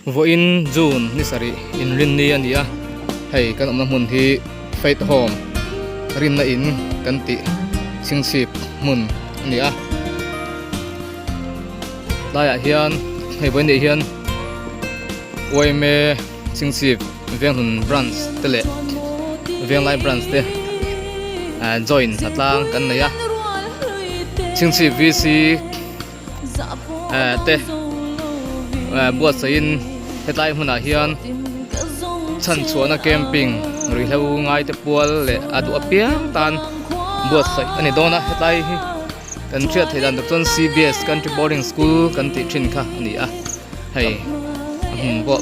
Vawiin June ni sarih inrinni a ni a, hei kan awmna hmun hi Faith Home rinna in kan tih chhingchhip hmun a ni a. Tlaiah hian hei vawiin nih hian yma chhingchhip Venghlun branch te leh Venglai branch te join hnatlang kan nei a, chhingchhip VC. te buatsaihin hetlai hmunah hian chhanchhuahna camping ruihhlo ngai te pual leh a duh apiang tan buatsaih a ni dawn a hetlai hi kan hriat theih dan tur chuan C_B_S country boarding school kan tih thin kha a ni a hei a hmun pawh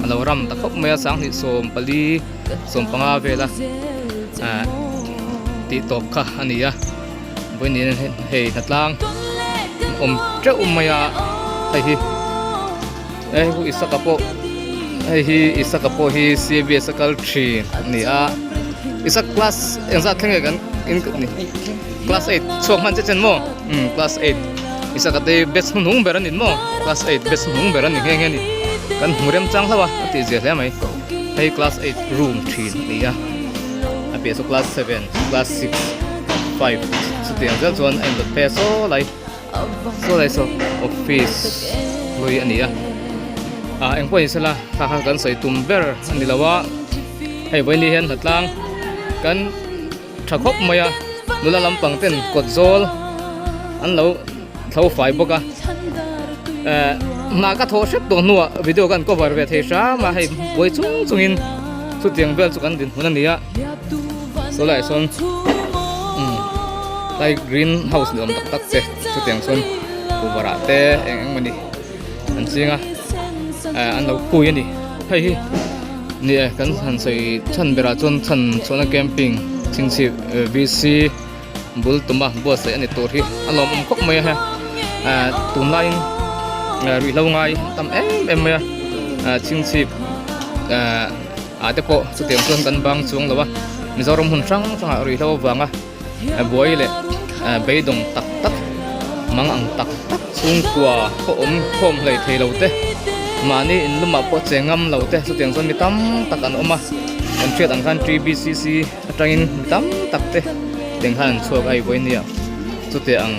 a lo ram ta khawp mai a sanghnih 14 15 vela tih tawp kha a ni a. Vawiin hei hnatlang awm teuh mai a hei hi hei hu Isaka pawh hei hi Isaka pawh hi C_B_S a kal thin a ni a Isak class engzat thleng nge kan in ni class eight chhuak hman che chen maw umm class eight Isaka te batch hnuhnung ber a ni maw class eight batch hnuhnung ber a ni nghe nghe a ni kan hmu rem chang hlauh a a tih zia hle mai hei class eight room thin a ni a a piah chu class seven class six. 5 chutiang zel chuan a indawt phei a saw lai saw lai saw office hlui a ni a ah eng pawh ni sela kha kha kan sawi tum ber a ni lo a hei vawiin ni hian hnatlang kan tha khawp mai a nula lampang ten kawt zawl an lo thlo fai bawk a eh hna ka thawh hrep tawh hnuah video kan cover ve thei hram a hei buai chung chungin chutiang vel chu kan dinhmun a ni a. Saw laiah sawn umm tlai green house ni awm tak tak te chutiang chuan kuhva rah te eng eng mawni an ching a eh an lo kui a ni hei hi ni e kan han sawi chhan berah chuan chhan chhuahna camping chhingchhip V_C bul tuma buatsaih a ni tur hi a lawmawm khawp mai a he eh tunlaiin eh ruihhlo ngai tam em em mai a eh chhingchhip eh. Ah te pawh chutiang chuan kan bang chuang lo a, Mizoram hmun hrang hrangah ruihhlo avanga buai leh beidawng tak tak mang ang tak tak chhungkua khaw awm khawm hlei thei lo te mahni in lumah pawh che ngam lo te chutiang chuan mi tam tak an awm a, kan hriat ang khan T_B_C_C atangin mi tam tak te teng khan an chhuak a i vawi nia chutiang ang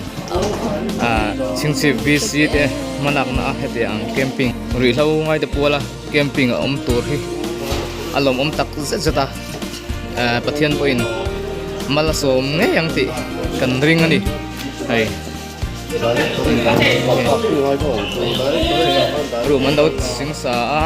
ah chhingchhip V_C te hmalakna a hetiang ang camping ruihhlo ngaite puala. Camping a awm tur hi a lawmawm tak zet zet a eh Pathian pawhin mal a sawm ngei ang tih kan ring a ni hei room an lo ching sa a.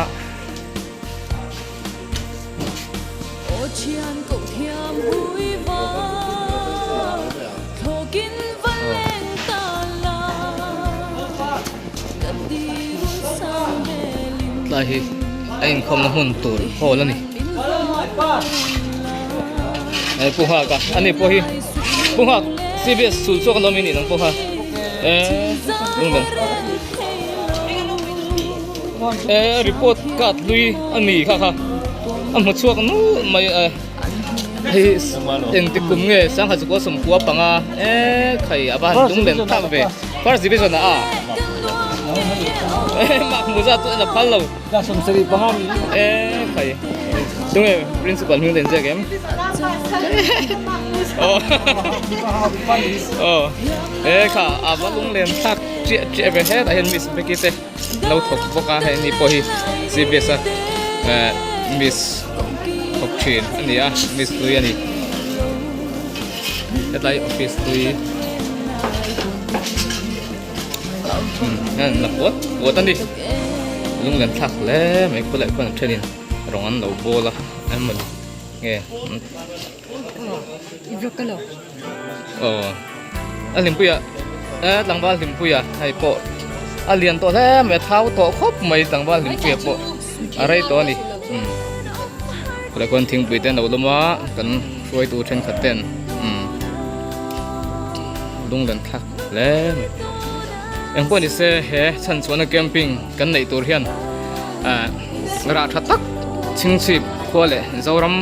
Tlai hi a inkhawmna hmun tur hall a ni eh pu nghak a ani pawh hi pu nghak C_B_S sul chhuak an awm in ang pawh kha eh lunglen eh report card hlui a ni kha kha a hmu chhuak nulh mai a. Hei engti kum nge sangha chu 94 e khai a va han lung len tak ve first division a a e mak hmu zat chu en a phal lo e khai tunge principal hming len ziak em oh oh e kha a va lung len tak chiah chiah ve hetah hian miss Becky te lo thawk bawk a hei ni pawh hi C_B_S a eh miss thawk thin a ni a miss hlui a ni hetlai office hlui umm hian la puat puat a ni lunglen thlak hle mai khawlai khuan a thenin rawng an lo bawl a emawni nge. Aw a hlimpuia e tlangval hlimpuia hei pawh a lian tawh hle mai a thau tawh khawp mai tlangval hlimpuia pawh a rei tawh a ni umm khawlai khuan thingpui te an lo lawm a kan hruaitu thenkhat ten umm lunglen thlak hle mai engpawh ni se he chhanchhuahna camping kan neih tur hian ah rah tha tak chhingchhip khua leh Zoram.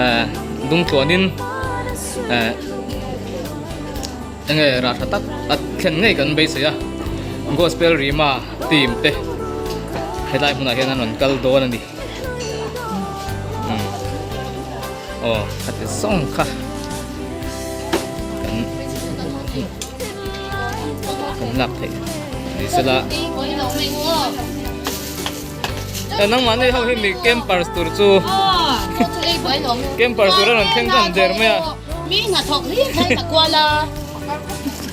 eh dung tluanin eh enge rah tha tak a thlen ngei kan beisei a gospel rima team te Helai hmunah hian an rawn kal dawn a ni. Umm aw khati zawng kha kan kan lak theih ni sela. Nangmahni ho hi mi campers tur chu campers tur a rawn thleng dan der mai a.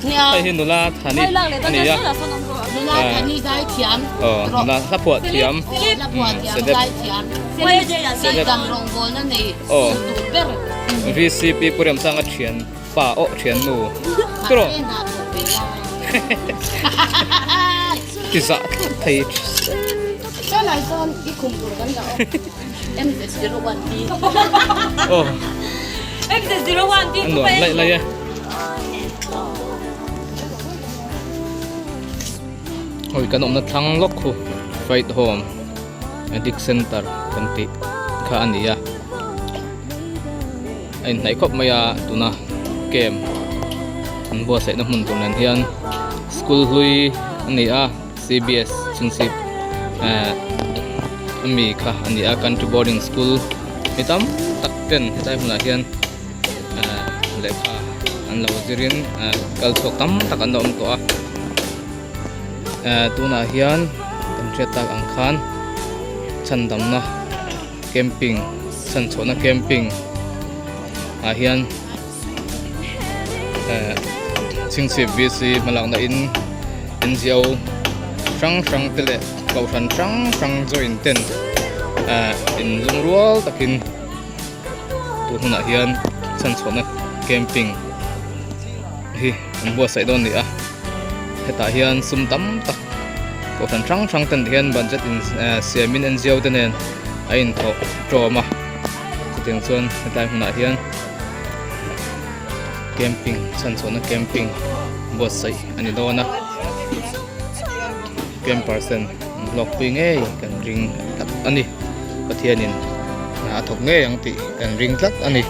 Hei hi nula Thani a ni a. Aw nula hla phuah thiam celeb celeb aw VCP Pu Remsanga thian pa aw thian nu tiraw ti zah tlat thei aw a nuam laih laih e. Hawi kan awmna thlang lawk khu Faith Home Addict Center kan tih kha a ni a. A inhnaih khawp mai a tuna camp an buatsaihna hmun tur nen hian school hlui a ni a C_B_S chhunchhip eh ami kha a ni a country boarding school mi tam tak ten hetlai hmunah hian eh lehkha an lo zirin eh kal chhuak tam tak an la awm tawh a eh tunah hian kan hriat tak ang khan chhandamna. Camping chhanchhuahna camping ah hian eh chhingchhip VC hmalakna in NGO hrang hrang te leh kohhran hrang hrang join ten eh in lungrual takin tun hunah hian chhanchhuahna camping hi an buatsaih dawn a ni a hetah hian sum tam tak kohhran hrang hrang ten hian budget in eh siamin NGO te nen a inthawh tawm a chutiang chuan hetlai hmunah hian camping chhanchhuahna camping buatsaih a ni dawn a campers ten an hlawk pui ngei kan ring tlat a ni Pathianin a thawk ngei ang tih kan ring tlat a ni.